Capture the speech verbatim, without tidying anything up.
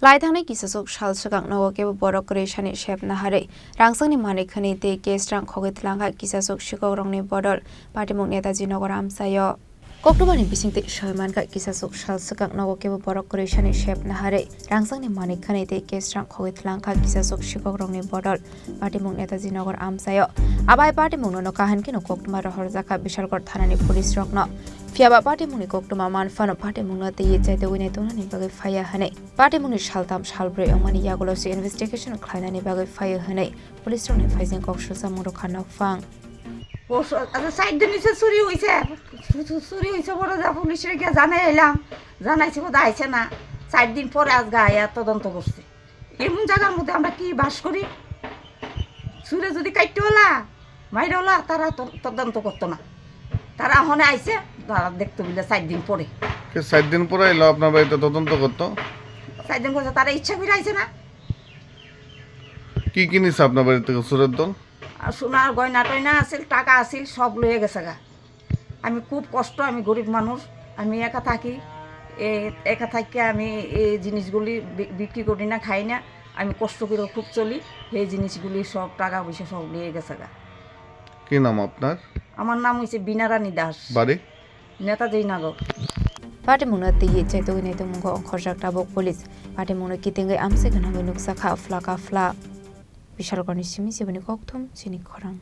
Lai thangnai kisasuk sal swkang nogo kebo borok kwrwi sani sep naharwi rangchakni manwi khwnwi tei cash rang khogwi twlangkha kisasuk sikokrokni bodol Patimung Netaji Nagar amchaio. Koktwmani bisingtwi sawi mankha, kisasuk sal swkang nogo kebo borok kwrwi sani sep naharwi rangchakni manwi khwnwi tei cash rang khogwi twlangkha kisasuk sikokrokni bodol Patimung Netaji Nagar amchaio. Abai Patimungno no kaham kheno koktwma rohorjakha Bishalgarh thanani police rokno. Phiyaba Patimungni koktwma manphano Patimungno tei chaitogwi nai tongnani bagwi phaiya hwnwi Patimungni saltham salbrwi wngmani yagulo se investigation khlainani bagwi phaiya hwnwi police rokni phaijeng kok susamung rwkha nokphang. Pos-, আচ্ছা, চার দিন হইছে চুরি হইছে। চু-, চু-, চুরি হইছে বলে যা পুলিশে গিয়ে জানাই এলাম, জানাইছে বোধ আইছে না। চার দিন পরে আজকে আয়া তদন্ত করছে। এমন জায়গার মধ্যে আমরা কি বাস করি? চুরে যদি কাটতে হলা, মাইরে হলা, তারা তো-, তদন্ত করতো না। তারা হনে আইছে, তারা দেখতে বলে চার দিন পরে। কে চার দিন পরে এলো আপনার বাড়িতে তদন্ত করতো? চার দিন করছে, তারা ইচ্ছা করে আইছে না। কি কি নিছে আপনার বাড়ি থেকে চুরের দল? আর সোনার গয়না টয়না আছিল, টাকা আছিল, সব লয়ে গেছে গা। আমি খুব কষ্ট, আমি গরিব মানুষ, আমি একা থাকি। এ-, একা থাকিয়া আমি এই জিনিসগুলি বি-, বিক্রি করি না, খাই না। আমি কষ্ট করে খুব চলি। সেই জিনিসগুলি সব টাকা পয়সা সব নিয়ে গেছে গা। কি নাম আপনার? আমার নাম হইছে বিনা রানী দাস। বাড়ি? নেতাজি নগর। Patimungno tei chaitogwi nai tongmungo ongkhorjak tabuk police. Patimungno kitingwi amsai gwnangwi nukjakha phlaka phla. Bishalgarhni simi siboni kokthum chini khorang.